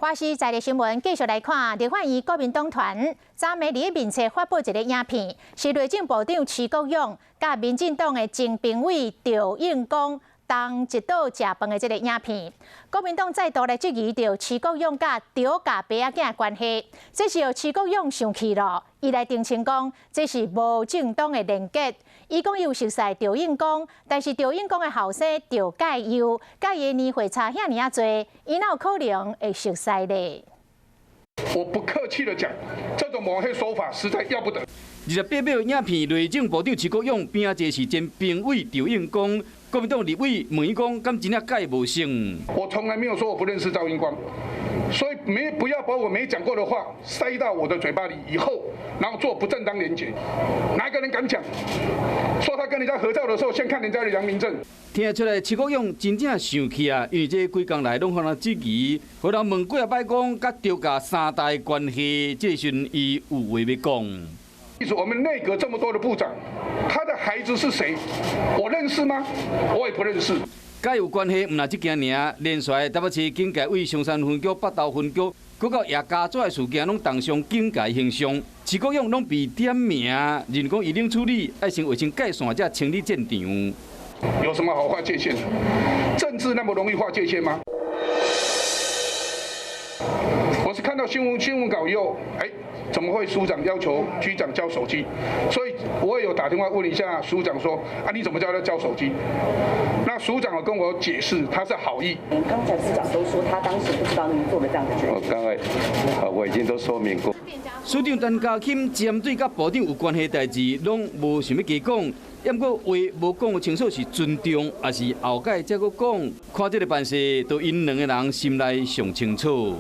華視在地新聞繼續來看，立法院國民黨團昨暝佇面冊發布一个影片，是內政部長徐國勇佮民進黨的前評委趙應光同一桌食飯的這个影片。國民黨再度來質疑著徐國勇佮趙家爸仔囝的關係，這時候徐國勇生氣囉，伊來澄清講這是無正當的連結。伊講伊有熟似趙應光，但是趙應光的後生趙介佑，佮伊的年歲差遐爾仔濟，伊哪有可能會熟似咧？我不客氣的講，這種抹黑手法實在要不得。28秒影片，內政部長徐國勇邊仔坐是前評委趙應光，國民黨立委問伊講，敢真正佮伊無熟？我從來沒有說我不認識趙英光，所以沒不要把我沒講過的話塞到我的嘴巴裡，以後然後做不正當連結，哪一個人敢講？說他跟人家合照的時候，先看人家的良民證。聽得出來，徐國勇真正生氣啊！因為這幾工來攏予人質疑，予人問幾仔擺講佮趙家三代關係，這時陣伊有話欲講。我們內閣這麼多的部長，他的孩子是誰？我認識嗎？我也不認識。佮有關係，毋但這件爾，連續台北市警戒為松山分局、北投分局，閣到葉家祖的事件，攏重傷警界形象。徐國勇攏被點名，認講伊冷處理，愛先劃清界線，才清理戰場。有什麼好劃界線？政治那麼容易劃界線嗎？我是看到新聞稿以後，哎，怎麼會署長要求局長交手機？所以我也有打電話問一下署長說，啊，你怎麼叫他交手機？那署長有跟我解釋，他是好意。剛才市長都說他當時不知道你做了這樣的決定。我剛才我已經都說明過。署長陳家欽針對佮部長有關係代誌，攏無想欲加講。毋過話無講清楚是尊重，抑是後蓋才閣講？看這个辦勢，都𪜶兩个人心內上清楚。